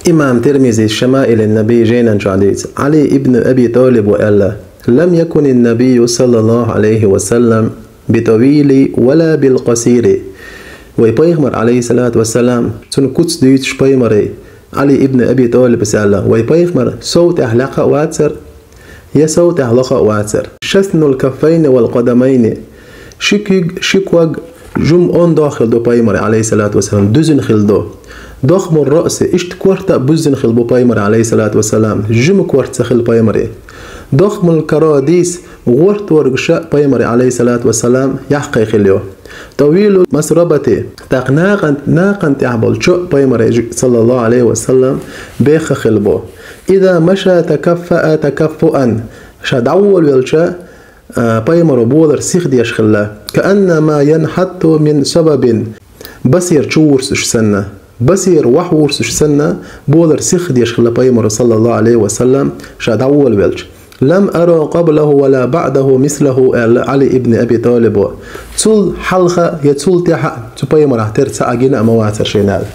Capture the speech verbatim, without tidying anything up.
Имам Тирмизис «Шамаилин Наби» жайнан чу дийцад, Ӏали ибн Аби ТӀалибо аьлла: «Лам якунин Набию саллаллаху Ӏалайхи ва саллам битавили ва ла билкъасири». Вай пайхамар, Ӏалайхи салату ва салам, цун куц дуьйцуш пайхамаре, Ӏали ибн Аби ТӀалибас аьлла: «Вай пайхамар сов тӀехь лакха а вацар, я сов тӀехь лоха а вацар. Шаснул каффайни вал къадамайни». Ши куьг, ши ког жума онда хилла ду пайхамаре, Ӏалайхи салату ва салам, дуьзина хилла ду. Дахмур раъси, иштта корта а буьззина хилла бу пайхамаре, Ӏалайхи салату ва салам, жима корта ца хилла пайхамаре. Дахмул карадис, гӀортторгаш а пайхамаре, Ӏалайхи салату ва салам, яккхий хилла ю. ТӀавилул масрабати, тӀаккха накъан, накъан тӀехь болу чо а пайхамаре, саллаллаху Ӏалайхи ва саллам, бехха хилла бу. Иза маша такаффаа такаффуан, ша дӀаволавелча, а, пайхамаро болар сиха деш хилла. Кааннама янхатту мин сабабин, басера чу вурсуш санна, басера вахь вурсуш санна, болар сиха деш хилла пайхамаро, саллаллаху Ӏалайхи ва саллам, ша дӀаволавелча. «Лам ара къаблаху ва ла баъдаху мислаху», аьлла Ӏали ибн Аби ТӀалибо. Цул хьалха я цул тӀаьхьа цу пайхамарах тера цхьа а гина а ма вацара шена аьлла.